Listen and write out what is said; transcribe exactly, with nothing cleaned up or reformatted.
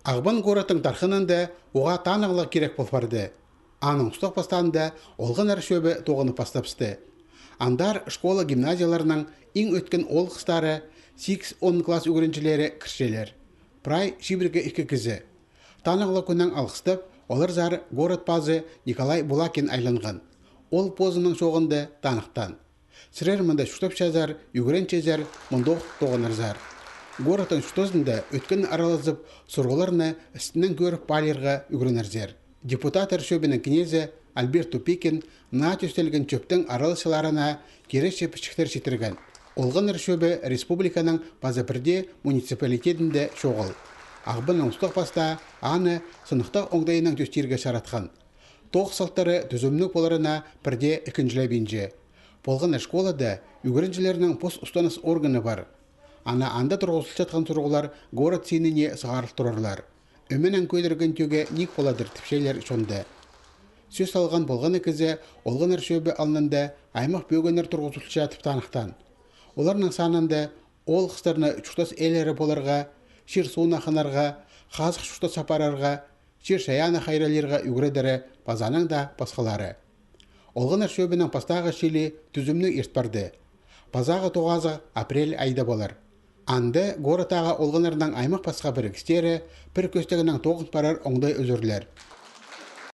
Ағбан городтың тархынында уғаа танығлығ кирек пол парды. Аның устағ пастаанда Олғаннар чӧбі тоғынып пастабысты. Андар школа-гимназияларның иң ӧткен оол-хыстары, сигіс-он класс ӱгренҷілері кірчелер. Прай чибіргі ікі кізі. Танығлығ кӱннең алғыстап, оларзар город пазы Николай Булакин айланған. Ол позының чооғында таныхтаан: «Сірер мында чуртапчазар, ӱгренчезер, мындох тоғынарзар». Городтың чуртазында ӧткін аралазып, сурығларны істінең кӧріп паалирға ӱгренерзер. Депутаттар чӧбінің кнезі Альберт Тупикин наа тӧстелген чӧптің араласчыларына киречі пічіктер читірген. Олғаннар чӧбі республиканың паза пірдее муниципалитедінде чоғыл. Ағбанның устағ пастаа аны сыныхтағ оңдайынаң тӧстирге чаратхан. Тоғыс салтары тӱзімніг поларына пірдее ікінҷілебинче. Полған на школада ӱгренҷілернің пос устаныс органы пар. Ана анда турғызылчатхан сурығлар город синине сығарыл турарлар. Ӧменең кӧдірген тӧге ниик поладыр тіпчелер чонда. Сӧс алған полған на кізі Олғаннар чӧбі алнында аймах пӧгіннер турғызылча тіп таныхтаан. Оларның санында оол-хыстарны чуртас иелері поларға, чир-суун ахынарға, хазых чуртас апарарға, чир-чайааны хайраллирға ӱгредері паза анаң даа пасхалары. Олғаннар чӧбінің пастағы чыылии тӱзімніг ирт парды. Пазағы тоғазығ апрель айда полар. Анда городтағы олғаннарның аймах пасха пірігістері пір кӧстегнең тоғын парар оңдай ӱзӱрлер.